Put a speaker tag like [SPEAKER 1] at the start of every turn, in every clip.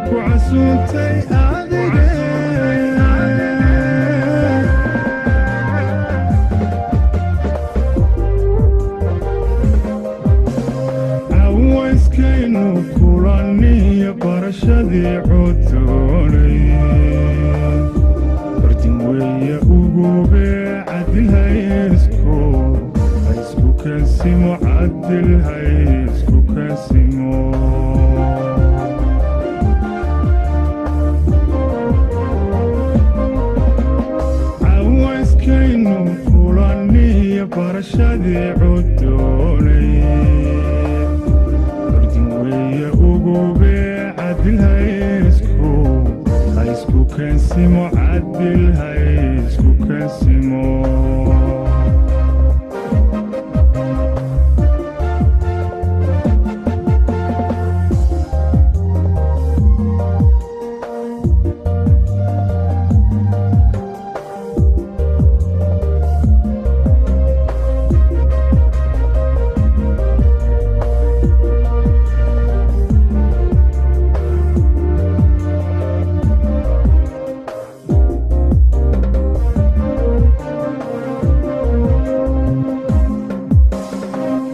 [SPEAKER 1] Ku casuuntay adige. Cawayskaynu kulaniyo barashadii cudoonay, ordin weeye ugube cadilhaysku haysku kansimo, cadil haysku kansimo. Cawayskaynu kulaniyo barashadii cudoonay, ordin weeye ugube cadilhaysku haysku kansimo, cadil haysku kansimo.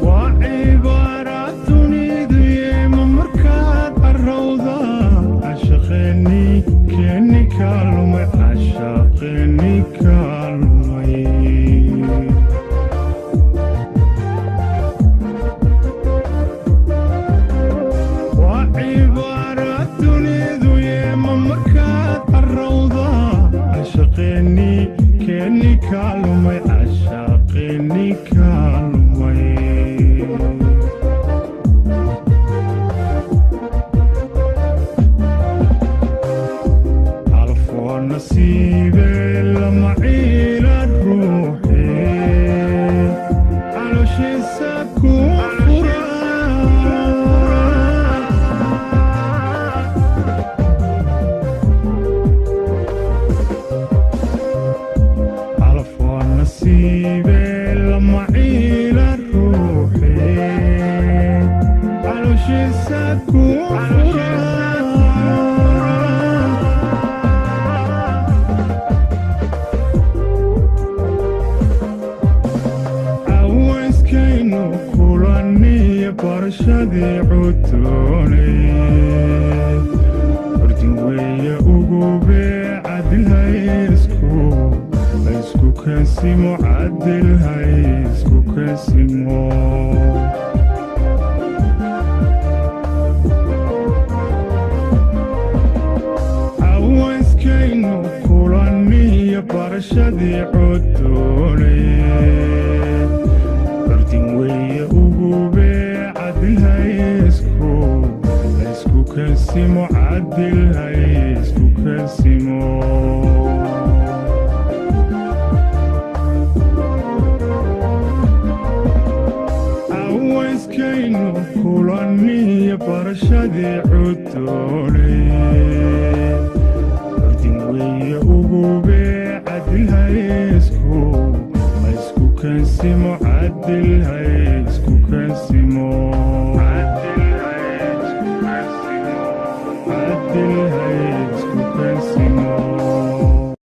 [SPEAKER 1] Waa cibaara dunidu yeema markaad carowda, cashaqeeni keeni kaa lumay, cashaqeeni kaa lumay. Waa cibaara dunidu yeema markaad carowda, cashaqeeni keeni kaa lumay, cashaqeeni kaa lumay. Calaf waa nasiibe lama ciila ruuxe calooshiisa ku fura. Calaf waa nasiibe lama ciila ruuxe calooshiisa ku fura. Cawayskaynu kulaniyo barashadii cudoonay, ordin weeye ugube cadilhaysku haysku kansimo, cadil haysku kansimo. Cawayskaynu kulaniyo barashadii cudoonay, ordin weeye ugube cadilhaysku haysku kansimo, cadil haysku kansimo. Cawayskaynu kulaniyo barashadii cudoonay, ordin weeye ugube cadilhaysku haysku kansimo, cadil haysku kansimo, cadil haysku